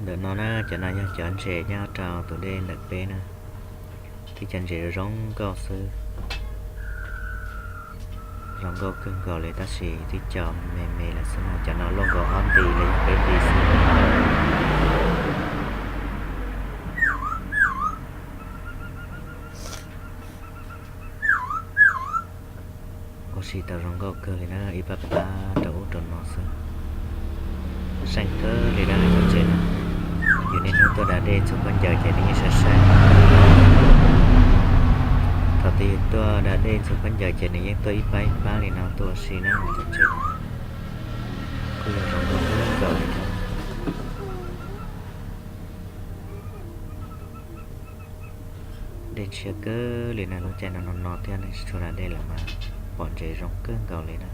Ntawm no na, cov no yog cov ntses nyob rau tus dej ntawm peb na. Tib cov ntses zoo nkauj xwb, zoo nkauj kawg nkaus li tab sis tib co me me lawm xwb no, cov no luaj nkaus ob nti los yog peb nti xwb. Ua si tau zoo nkauj kawg li na, ib pab pab rau ub rau no xwb. Seej kawg li na lub tsev no. Yus niaj hnub tuaj da dej txhua khaub ncaws ces nws yeej saib saib. Thaum twg yus tuaj da dej txhua khaub ncaws ces nws yeej tuaj ib pab ib pab li no tuaj ua si na cov ntses no. Kuj yog zoo nkauj kawg nkaus li thiab. Dej ntshiab kawg li na, lub caij no no no thiab nej tsis tshua da dej los mas pom ntses zoo kawg nkaus li na.